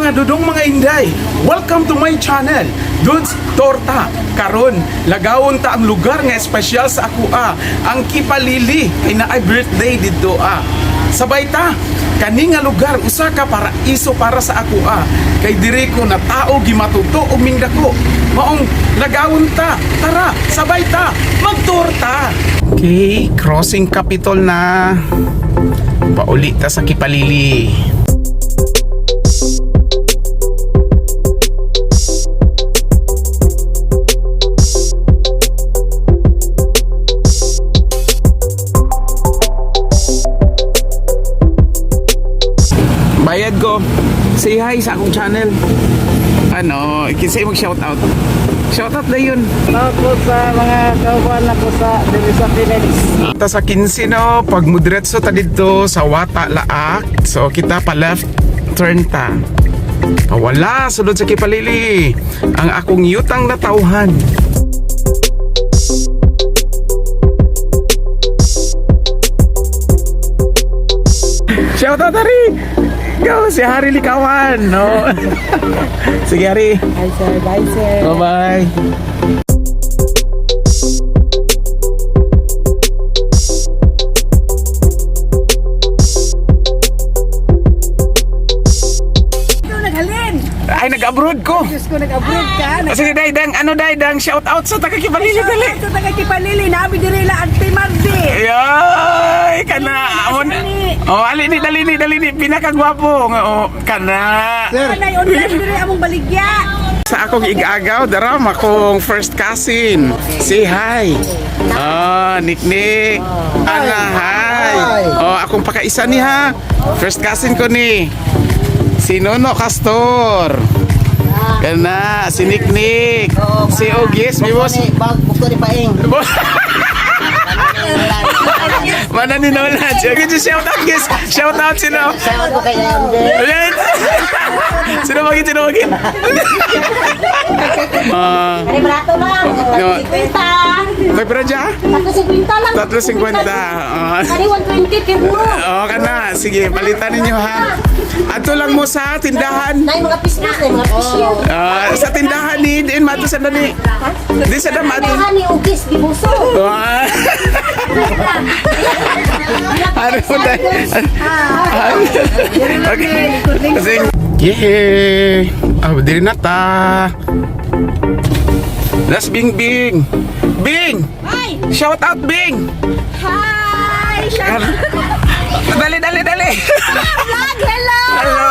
Mga dudong, mga inday, welcome to my channel, Dudes Torta. Karon, lagawon ta ang lugar nga espesyal sa akoa, ang Kipalili, kay naay birthday didto ah. Sabay ta, kani nga lugar usa ka paraiso para sa akoa, kay diri ko na tao gimatuto og mingdako. Maong lagawon ta, tara, sabay ta, magtorta. Okay, crossing Capitol na. Pauli ta sa Kipalili. Bayad ko. Say hi sa akong channel. Ano, kinsay mag shout out. Shout out na yun. Ako sa mga kauban ako sa diri sa Phoenix. Ta sa 15 no, pag mudiretso ta didto sa Wata Laak. So kita pa left turn ta. Wala sulod sa Kipalili. Ang akong yutang natawhan. Shout out Hari! Go si Hari Likawan, no? Sige Hari. Hi sir, bye sir. Bye-bye. Ikaw naghalin. Ay, nag-abroad ko. Diyos ko, nag-abroad ka. Sige, day, dang, ano, day, dang, shout out sa taga Kipalili, dali. Sa taga Kipalili, nabi diri la Auntie Mardi. Ay, kana, amon. Oh, alini, dali ni, dali ni, pinakagwapo. Nga, oh, kana. Kanay online diri among baligya. Sa akong igagaw, daram akong first cousin. Say hi. Oh, Nick Nick. Ana, hi. Oh, akong pakaisa ni ha. First cousin ko ni. Si Nono Castor. Kana, si Nick Nick. Si Ogis, mi boss. Bag, bukto ni Paing. Mana ni Nolan. Sige, shout out, guys. Shout out sino. Salamat ko kay MJ. Ayan. Sino magin? Sino magin? Ah, Ay, barato lang. No. 50. Nagpira dyan? 3.50 lang. 3.50. Ah. Kani 120 pirno. Oo ka na. Sige, palitan ninyo ha. Ato lang mo sa tindahan. Nay mga pisnas, nay mga pisyo. Ah, sa tindahan ni din mato sa dani. Di sa dama ato. Tindahan ni Ugis Gibuso. Ah. Ano mo tayo? Okay. Kasi, yeah. Ah, diri na ta. Las Bing Bing. Bing! Hi! Shout out Bing! Hi! Shout Dali, dali, dali. vlog! Hello! Hello.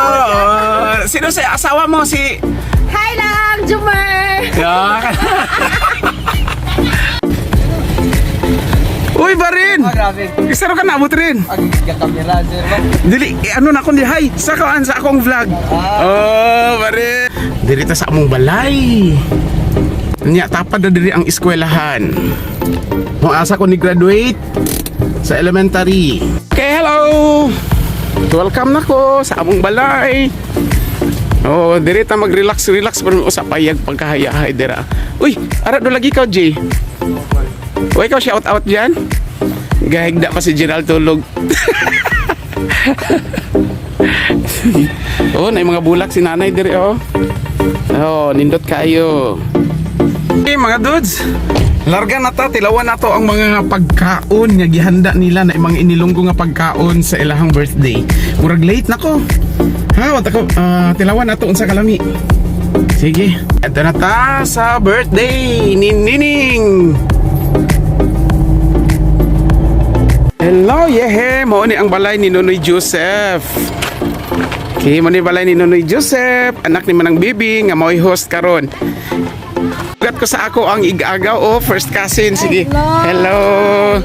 Sino si asawa mo si Hi lang, Jumer! Yeah. Uy, Barin! Grabe. Isa ka naabot rin. Ang kamera sir ba? Dili, eh, ano na kundi hi sa kaan sa akong vlog. Oh, Barin. Diri ta sa among balay. Nya tapad na diri ang eskwelahan. Mo asa ko ni graduate sa elementary. Okay, hello. Welcome na ko sa among balay. Oh, diri ta mag-relax relax pero usa payag pagkahayahay dira. Uy, ara do lagi ka, Jay. Uy, ikaw shout out diyan. Gahigda pa si Gerald tulog. Oh, na mga bulak si nanay diri oh. Oh, nindot kayo. Okay, mga dudes. Larga na ta, tilawan na to ang mga pagkaon nga gihanda nila na mga inilunggo nga pagkaon sa ilahang birthday. Murag late na ko. Ha, wata ko, ah, tilawan na to unsa kalami. Sige, eto na ta sa birthday ni Nining. Hello, yehe, mao ni ang balay ni Nonoy Joseph. Okay, mo ni balay ni Nonoy Joseph, anak ni Manang Bibi nga mao'y host karon. Ugat ko sa ako ang igagaw oh, first cousin. Sige. Hello.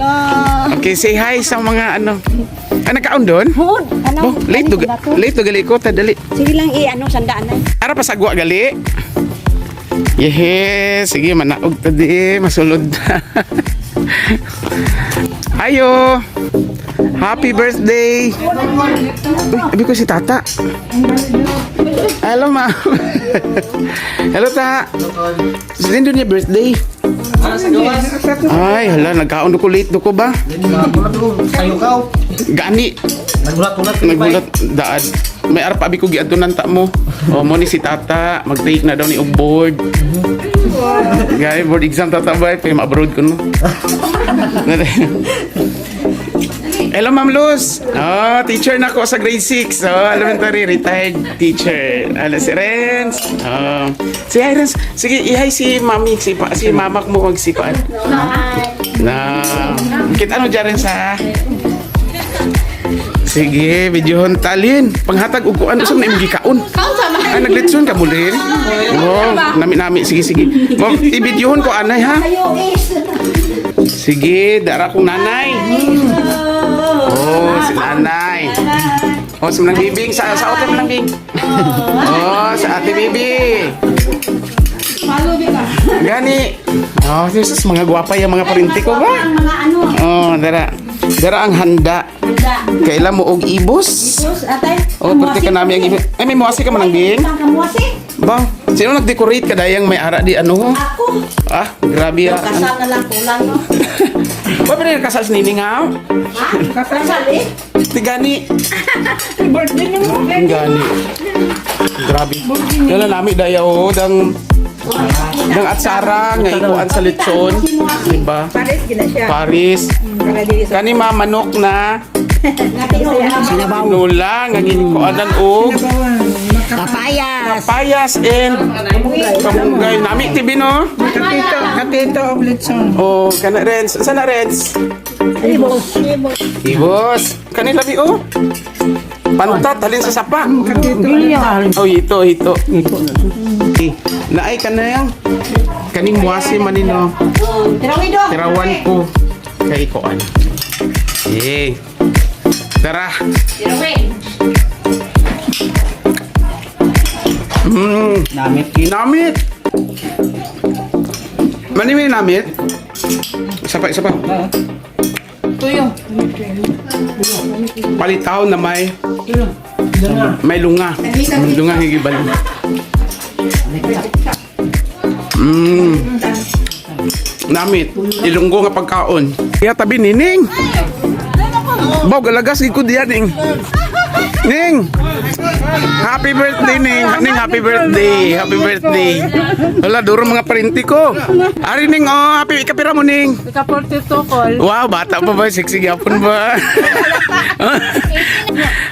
Okay, say hi sa mga ano. Ah, nagkaon doon? Hood! Ano? Oh, late do, late do gali ko, ta dali. Sige lang i-ano, sandaan na. Ara pa sagwa gali. Yehe, sige manaog ta di, masulod na. Ayo. Happy birthday. Uy, abi ko si Tata. Hello, ma'am. Hello, ta. Sino niya birthday? Ay, hala, nagkaon ko late do ko ba? Kayo ka. Gani, Nagulat-ulat. nagulat daan. May arpa abi ko giadtunan ta mo. Oh, mo ni si Tata, mag-take na daw ni og board. Gay, board exam tata ba? Kaya ma-abroad ko no. Hello, Ma'am Luz. Oh, teacher na ko sa grade 6. Oh, elementary, retired teacher. Ano si Renz? Oh. Si hi, Renz. Sige, ihay si Mami, si mama mo wag si Kuan. Na. Kita ano dyan, Renz, ha? Sige, videohon talin. Panghatag og kuan usab na imong gikaon. Ay, naglitson ka mulin. Oh, nami-nami. Sige, sige. Ma'am, i-videohon ko anay ha. Sige, dara kong nanay. Oh, si nanay. Oh, si Manang Bibing. Sa hotel Manang Bing. Oh, sa Ate Bibi. Gani. Oh, Jesus, mga gwapa yung mga parinti ko ba? Ang mga ano, Oh, dara. Dara ang handa. handa. Kaila mo og ibos. Sus, atay. Oh, pati ka nami ang ibos. Ay, may muasi ka Manang Bing. Ang kamuasi. Ba, sino nag-decorate ka dayang may ara di ano? Ako. Ah, grabe ah. Kasal na lang kulang, no? Ba, pero kasal sa nining ha? Ha? Kasal eh. Tigani. Birthday ni mo. Ang gani. Grabe. Dala nami daya oh, dang atsara nga ikuan sa lechon, diba? Paris gina siya. Paris. Para dili sa Kani ma manok na Nga tinula nga ginikuanan og Kapayas. payas and kamunggay. Nami tibi no? Katito, katito og litson. Oh, kana Renz. Sana Renz? Ibos. Ibos. Kani labi oh. Pantat halin sa sapa. Katito. Oh, ito, ito. Ito. Naay ka na yang. Kaning muasi manino. Tirawi do. Tirawan ko kay koan. Eh. Tara. Tirawi. Namit. Namit. Mani may namit? Isa pa, isa pa. Tuyo. Palitaw na may lunga. Lunga higibal. Namit. Ilonggo nga pagkaon. Kaya tabi nining. Baw galagas gid ko diyan ning. Ning. Happy birthday Ning. Ning, happy birthday. Happy birthday. Wala duro mga parinti ko. Ari Ning oh, happy ikapira mo Ning. Ika 42 call. Wow, bata pa ba? Sexy gyapon ba?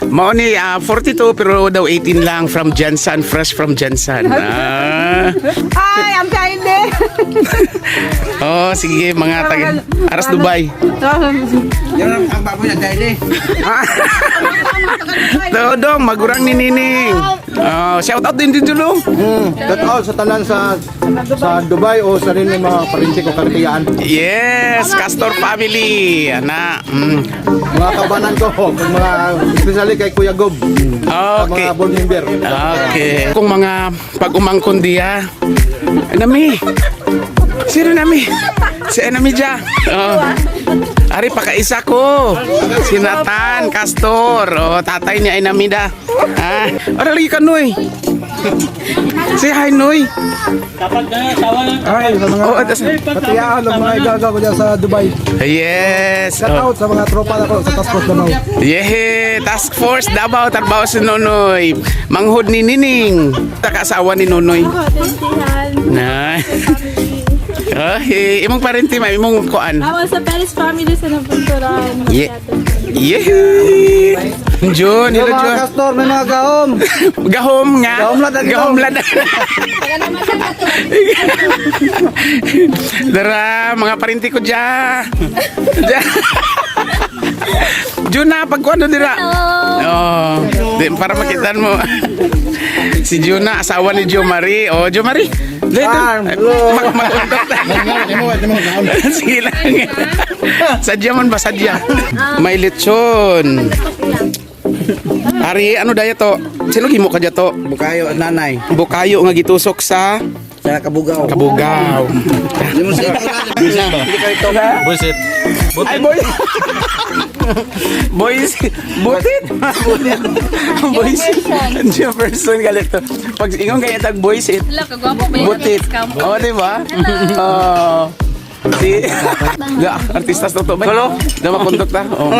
Mao ni 42 pero daw 18 lang from Jensen, fresh from Jensen. Ah. Ay, ang kainde. Oh, sige mga taga Aras Dubai. Yan ang baboy na dahil eh. Dodong, magurang ni Nining. Oh, shout out din din dulong. That's all sa tanan sa Dubai o sa rin yung mga parinti ko katiyaan. Yes, Castor family. Ana. Mga kabanan ko, kung mga especially kay Kuya Gob. Sa Okay. mga board member. Okay. Kung mga pag-umangkon diya. Nami. Sino nami? Si Enami dya. Oh. Ari pakaisa ko. Si Nathan Castor. Oh, tatay niya ay Namida. Ah, ora lagi ka Noy. Say hi Noy. Ay, sa mga Oh, tas- katiyaan ng mga igagaw ko dyan sa Dubai. Yes. Shout Oh. out sa mga tropa na ko sa Task Force Davao. Yeah, Task Force Davao trabaho si Nonoy. Manghod ni Nining. Taka-asawa ni Nonoy. Na. Okay, imong parente ma imong kuan. Ako sa Perez family sa Napunturan. Yeah. Yeah. Jun, hello Mga Jun. kastor, may mga gahom. Gahom nga. Gahom lang, Gahom gahom. lang. Dara, mga parente ko dya. Dya. Jun na, pagkuan dira. Oh, di, para makitan mo. Si Juna, asawa ni Jo Marie. Oh, Jo Marie. Dito. Mag-untok na. Sige lang. Sadya man ba sadya? May lechon. Ari, ano daya to? Sino gimo ka dya to? Bukayo at nanay. Bukayo nga gitusok sa Sa Kabugaw. Kabugaw. Bullshit. Ay, boy. Boys, butit. Boys. Jefferson galit to. Pag ingon kaya tag boys it. Wala, kagwapo ba yun? Butit. Oh, di ba? Oh. Si Ya, artistas to ba? Kolo, da makontok ta. Oh.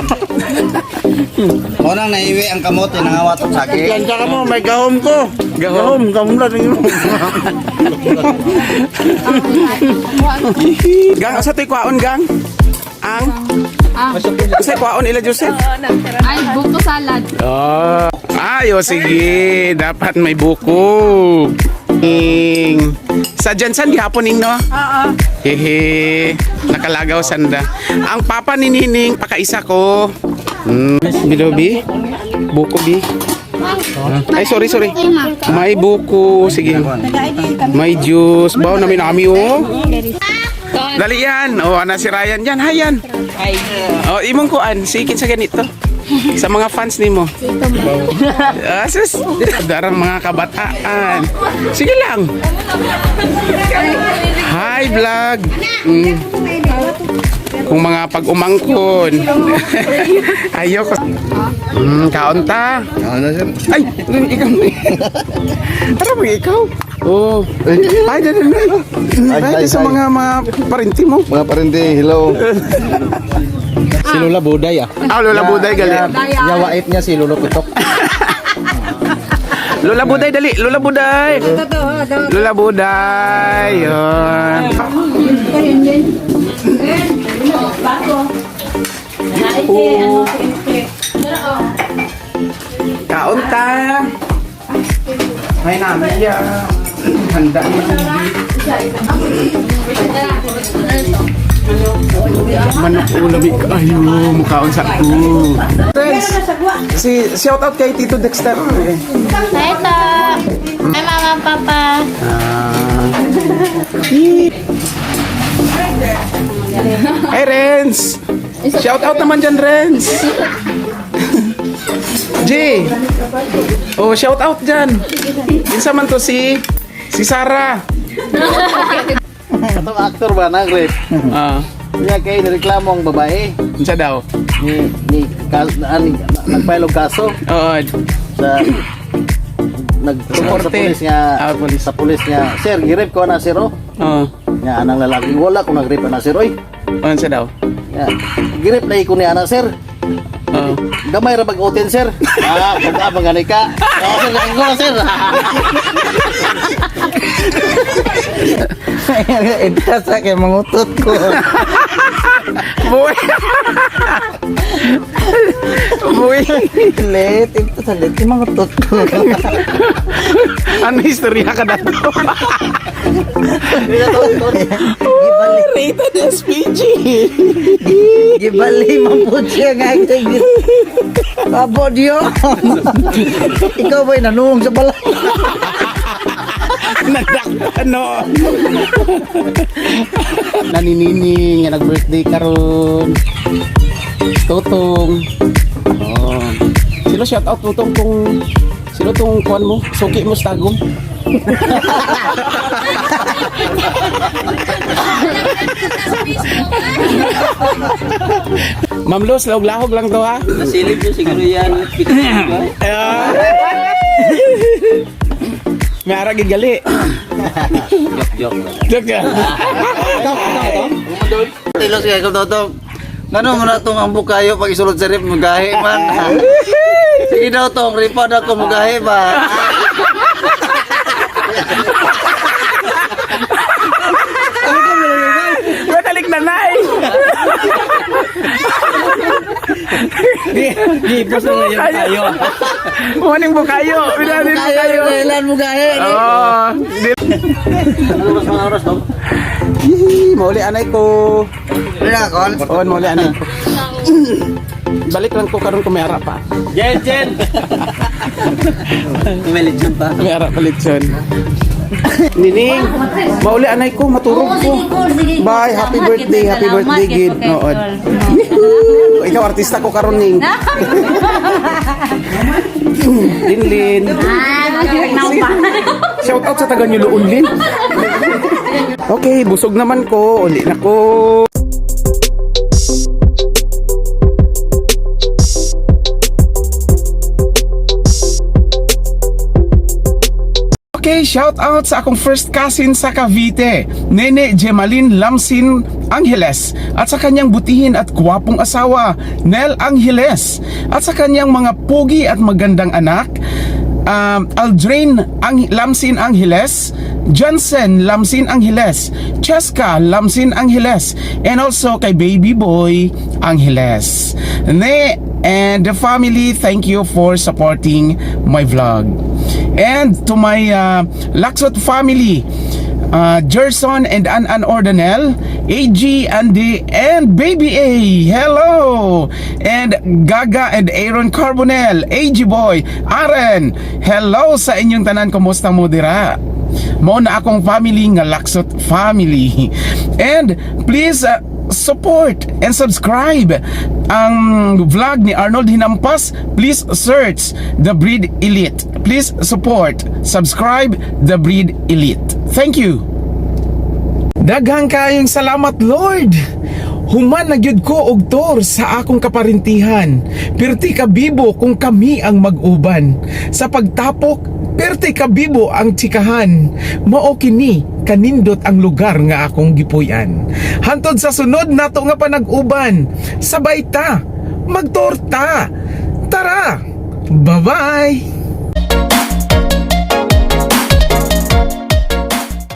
Mo nang naiwi ang kamote nangawat og saki. Plancha ka mo, may gahom ko. Gahom, gahom lang mo. Gang, asa to'y kwaon, gang? Ang? Asa kwaon ila, Joseph? Ay, buko salad. Oh. Ay, oh, sige. Dapat may buko. Ing. Sa Jansan, gihapon ning, no? Oo. Hehe. Nakalagaw sanda. Ang papa ni Nining, pakaisa ko. Bilo, bi? Buko, bi? Ay, sorry, sorry. May buko. Sige. May juice. Baw namin nami, oh. Dali yan. Oh, ana si Ryan yan. Hi, yan. Oh, imong kuan. Sikin sa ganito. Sa mga fans nimo. Ah, sus. Darang mga kabataan. Sige lang. Hi, vlog. Kung mga pag-umangkon. Ayoko. Kaon ta. Ano, sir? Ay, ikaw. Ano ba ikaw? Oh. Ay, dali, dali. Ay, Ay, ay, sa ay. mga parinti mo. Mga parente, hello. Si Lola Buday ah. Ah, Lola Buday, gali. Yawait niya si Lolo Pitok. Lola Buday, dali. Lola Buday. Lola Buday. Yun. Oh. Kaon ta. May namin ya. Handa na. Manok ulam ayo mukhaon sa ko. Friends, si shout out kay Tito Dexter. Hi, Ta. Hi, Mama, Papa. Ah. Hey, Renz! Shout out naman dyan, Renz! G! Oh, shout out dyan! Kinsa man to si Sarah. Katong actor ba nang rape? Ah, Niya kay nireklamo ang babae unsa daw? ni ni ka, ani, nagfile og kaso Oo. sa nag Sa sa korte. pulis nga Ah, pulis. sa pulis nga sir gi-rape ko na sir oh." Oo. Nga anang lalaki wala ko nag-rape ana sir oy. Unsa daw? Nga gi-rape lagi ko ni ana sir. Oo. Gamay ra pag-utin sir. Ah, pag abang gani ka. Oo sir, ko na sir. Intas sa kay mangutot ko. Buwi! Buwi! Late, intas sa late, mangutot ko. Ano istorya ka dato? Oh, rated SPG! Gibali man po siya nga. Abo diyo. Ikaw ba'y nanuong sa balay? Nadakpan no. Naninining nga nag-birthday karon. Tutong. Oh. Sino shout out tutong kung sino tong kuan mo? Suki mo sa tagom. Ma'am Luz, lahog-lahog lang to ha. Nasilip niyo siguro yan. Ah. May ara gid gali. Joke. Joke ka. Tilos kay ko totong. Ngano mo na tong ang bukayo pag isulod sa rip mugahi man. Sige daw tong ripad ako mugahi ba. Matalik na nay. Di, boss na ngayon tayo. Morning bukayo. Binanin bukayo. Kailan mo gahe? Oo. Ano oras mga oras tong? Hihi, mauli anay ko. Wala kon. Oo, mauli anay ko. Balik lang ko karon kung may ara pa. Jen Jen. May lechon pa. May ara pa lechon. Nining, mauli anay ko, maturog ko. Bye, happy birthday, happy birthday, gid. Nood. Yuhuu! Ikaw artista ko karon ning. Linlin. Shout out sa taga Nyuluon, Lin. Okay, busog naman ko. Uli na ko. Okay, shout out sa akong first cousin sa Cavite, Nene Gemaline Lamsin Angeles, at sa kanyang butihin at gwapong asawa, Nel Angeles. at sa kanyang mga pogi at magandang anak, Aldrain Ang Lamsin Angeles, Johnson Lamsin Angeles, Cheska Lamsin Angeles, and also kay Baby Boy Angeles. Ne and the family, thank you for supporting my vlog. And to my Laksot family, Gerson and An Ordanel, AG, Andy, and Baby A. Hello! And Gaga and Aaron Carbonell, AG Boy, Aaron. Hello sa inyong tanan. Kumusta mo dira? Mao na akong family nga Laksot family. And please support and subscribe ang vlog ni Arnold Hinampas. Please search The Breed Elite. Please support, subscribe The Breed Elite. Thank you. Daghang kayong salamat, Lord. Human na gyud ko og tour sa akong kaparintihan. Pirti ka bibo kung kami ang mag-uban. Sa pagtapok, pirti ka bibo ang tsikahan. Mao kini kanindot ang lugar nga akong gipuy-an. Hantod sa sunod nato nga panag-uban. Sabay ta, magtorta. Tara. Bye-bye.